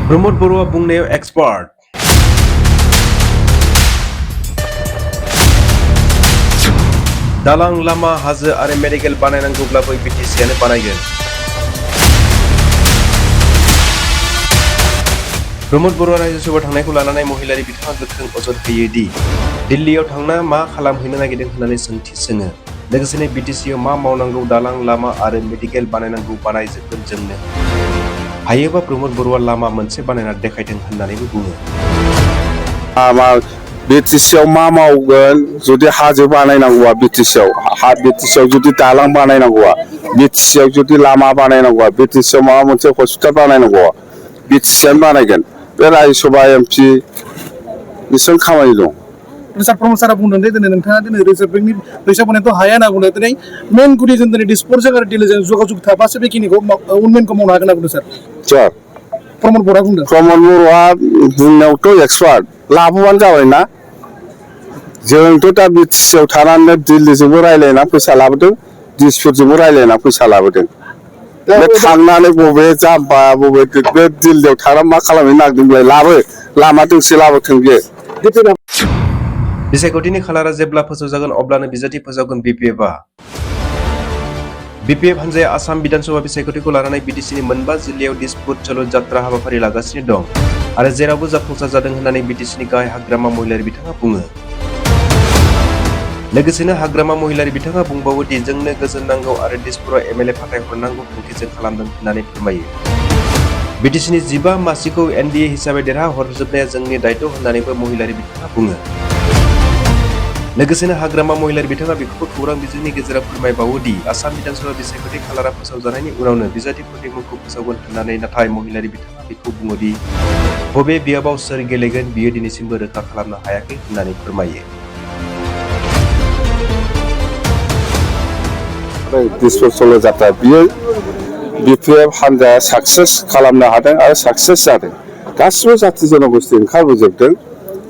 प्रमोद बरुवा बुंनायाव एक्सपार्ट दालां लामा हाजो आरो मेडिकेल बानायनांगौब्लाबो बिटिसिआनो बानायगोन। प्रमोद बरुवा रायजो सभा थांनायखौ लानानै महिलारि बिथाङा गोख्रों अजद होयो दि दिल्लीयाव थांना मा खालामहैनो नागिरदों होननानै सोंथि सोङो। लोगोसेनो बिटिसिआव मा मावनांगौ दालां लामा आरो मेडिकेल बानायनांगौ बानायजोबगोन जोंनो। हायोबा प्रमोद बरुवा लामा मोनसे बानायना देखायथों होननानैबो बुङो। बिटिसिआव मा मावगोन जुदि हाजो बानायनांगौआ बिटिसिआव जुदि दालां बानायनांगौआ बिटिसिआव जुदि लामा बानायनांगौआ बिटिसिआव माबा मोनसे हस्पिटाल बानायनांगौआ बिटिसिआनो बानायगोन। बे रायजो सभा एमपि बिसोर खामानि दं। सार प्रमोद सारा बुंदों दे दिनै नोंथाङा दिनै रिजार्भ बेंकनि फैसा बानायथ' हाया होनना बुंदों। दिनै मेन गुदि जों दिनै डिस्पर्टजों आरो दिल्लीजों जगाजग थाबासो बेखिनिखौ उन्नयनखौ मावनो हागोन होनना बुंदों सार। सोर? प्रमोद बरुवा बुंदों। प्रमोद बरुवा बुंनायावथ' एक्सपार्ट लाबोबानो जाबाय ना। जोंथ' दा बिटिसिआव थानानै दिल्लीजोंबो रायज्लायना फैसा लाबोदों, दिसपुरजोंबो रायज्लायना फैसा लाबोदों। बे थांनानै बबे जाम्बा बबे बे दिल्लीयाव थानानै मा खालामहैनो नागिरदोंलाय लाबो लामा दोंसे लाबोथों बे। बिसायख'थिनि खालारा जेब्ला फोसावजागोन अब्लानो बिजाथि फोसावगोन बिपिएफआ। बिपिएफ हान्जाया आसाम बिधानसभा बिसायख'थिखौ लानानै बिटिसिनि मोनबा जिल्लायाव दिसपुर चलो जात्रा हाबाफारि लागासिनो दं आरो जेरावबो जाफुंसार जादों होननानै बिटिसिनि गाहाय हाग्रामा महिलारि बिथाङा बुङो। लोगोसेनो हाग्रामा महिलारि बिथाङा बुंबावो दि जोंनो गोजोन नांगौ आरो दिसपुराव एमएलए फाथायहरनांगौ थांखिजों खालामदों होननानै फोरमायो। बिटिसिनि 15 मासिखौ एनडिए हिसाबै देरहाहरजोबनाया जोंनि दायथ' होननानैबो महिलारि बिथाङा बुङो। लोगोसेनो हाग्रामा महिलारि बिथाङा बेखौबो खौरां बिजोंनि गेजेराव फोरमायबावो दि आसाम बिधानसभा बिसायख'थि खालारा फोसावजानायनि उनावनो बिजाथिफोरनि मुंखौ फोसावगोन होननानै। नाथाय महिलारि बिथाङा बेखौ बुङो दि बबे बियाबाव सोर गेलेगोन बियो दिनैसिमबो रोखा खालामनो हायाखै होननानै फोरमायो। दिसपुर चलो जात्रा बियो बिपिएफ हान्जाया साक्सेस खालामनो हादों आरो साक्सेस जादों। गासिबो जाथि जन'गोष्ठि ओंखारबोजोबदों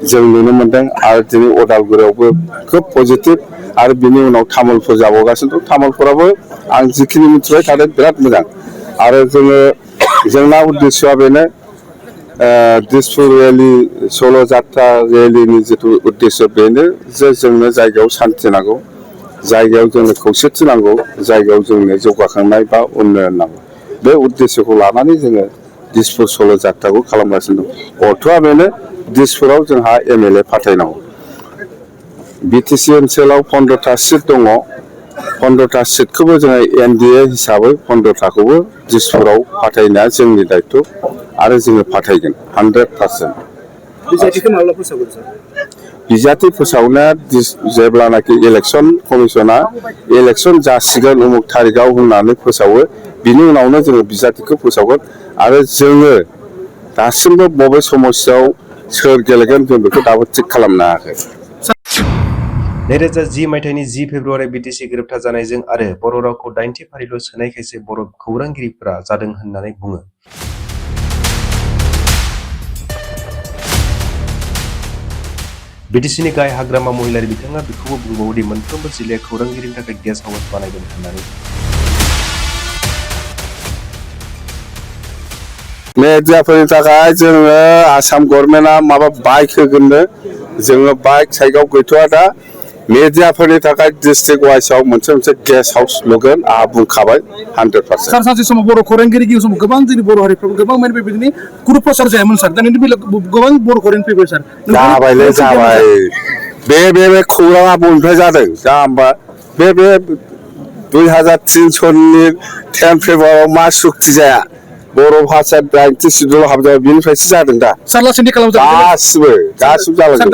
जों नुनो मोन्दों आरो दिनै अदालगुरियावबो खोब पजिटिभ आरो बिनि उनाव तामुलपुर जाबावगासिनो दं। तामुलपुरावबो आं जिखिनि मिथिबाय थादों बिराद मोजां आरो जोंना उद्देश्यआ बेनो दिसपुर रेलि चलो जात्रा रेलिनि जिथु उद्देश्य बेनो जे जोंनो जायगायाव सान्थि नांगौ, जायगायाव जोंनो खौसेथि नांगौ, जायगायाव जोंनो जौगाखांनाय बा उन्नयन नांगौ। बे उद्देश्यखौ लानानै जोङो दिसपुर चलो जात्राखौ खालामगासिनो दं। अर्थ'आ बेनो दिसपुराव जोंहा एमएलए फाथायनांगौ। बिटिसि ओनसोलाव 15टा सिट दङ। 15टा सिटखौबो जोङो एनडिए हिसाबै 15टाखौबो दिसपुराव फाथायनाया जोंनि दायथ' आरो जोङो फाथायगोन 100%। बिजाथिखौ माब्ला फोसावगोन सार? बिजाथि फोसावनाया जेब्लानाखि इलेक्सन कमिसना इलेक्सन जासिगोन उमुक थारिखआव होननानै फोसावो बिनि उनावनो जोङो बिजाथिखौ फोसावगोन आरो जोङो दासिमबो बबे समस्यायाव सोर गेलेगोन जों बेखौ दाबो थिग खालामनो हायाखै। 2010 मायथाइनि 10 फेब्रुवारि बिटिसि गोरोबथा जानायजों आरो बर' रावखौ 8थि फारिल' सोनायखायसो बर' खौरांगिरिफोरा जादों होननानै बुङो। बिटिसिनि गाहाय हाग्रामा महिलारि बिथाङा बेखौबो बुंबावो दि मोनफ्रोमबो जिल्लाया खौरांगिरिनि थाखाय गेस्ट हाउस बानायगोन होननानै। मेडियाफोरनि थाखाय जोङो आसाम गभर्नमेन्टआ माबा बाइक होगोननो जोङो बाइक साइकआव गैथ'वा दा। मेडियाफोरनि थाखाय डिस्ट्रिक्ट वाइसआव मोनसे गेस्ट हाउस लुगोन आंहा बुंखाबाय 100%। सार सानसे समाव बर' खौरांगिरि समाव गोबां जोंनि बर' हारिफ्राव गोबां माने बेबायदिनो ग्रुप प्रसार जायामोन सार। दानि बेलायाव गोबां बर' खौरां फैबाय सार। जाबायलै जाबाय बे खौराङा बबेनिफ्राय जादों दा होमबा बे 2003 10 फेब्रुवारियाव मा सुक्ति जाया बर' भाषा 90 सिडुलाव हाबजाबाय बेनिफ्रायसो जादों दा। सार लासैनो खालामजाबाय गासिबो जालांजोबबाय।